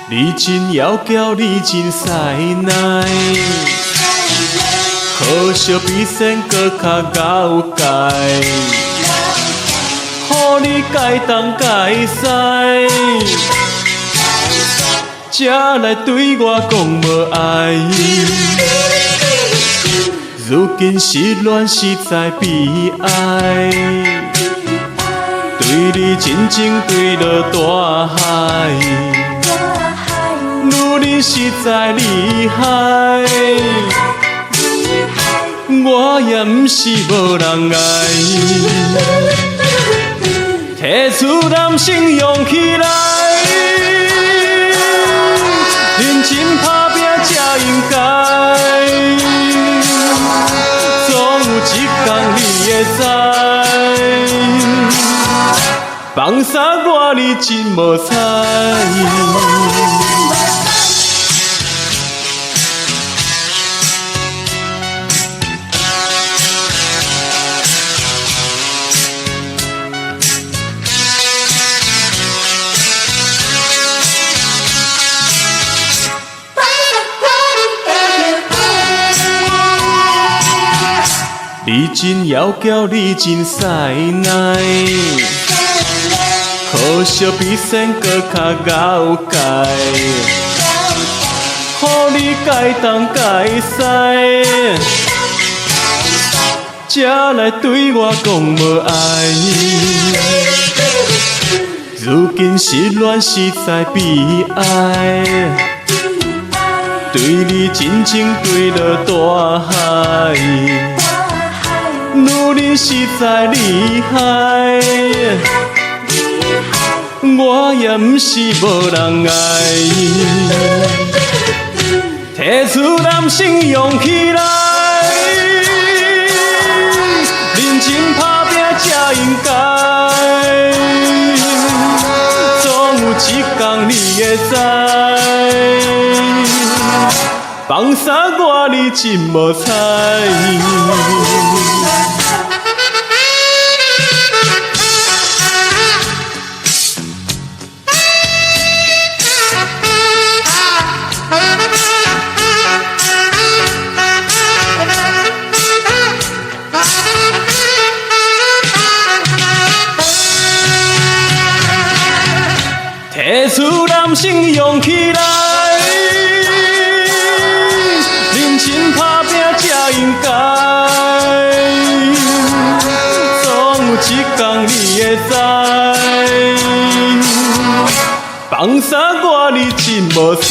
你真窈窕，你真屎奶，可惜比仙閣較𠢕界，予你改東改西，才來對我講無愛。如今失戀實在悲哀，對你真情墜落大海。女人實在厲害，我也毋是無人愛。提出男性勇氣來，認真打拼才應該。總有一天你會知，放啥我你真無彩。你真窈窕，你真屎奶，可惜比仙閣較𠢕界，予你改東改西，才來對我講無愛。如今失戀實在悲哀，對你真情墜落大海。女人實在厲害，我也毋是無人愛。提出男性勇氣來，認真打拼才應該。總有一天你會知，放啥我你真無彩。提出男性勇氣來，認真打拼才應該。總有一天你會知，放啥我你真無彩。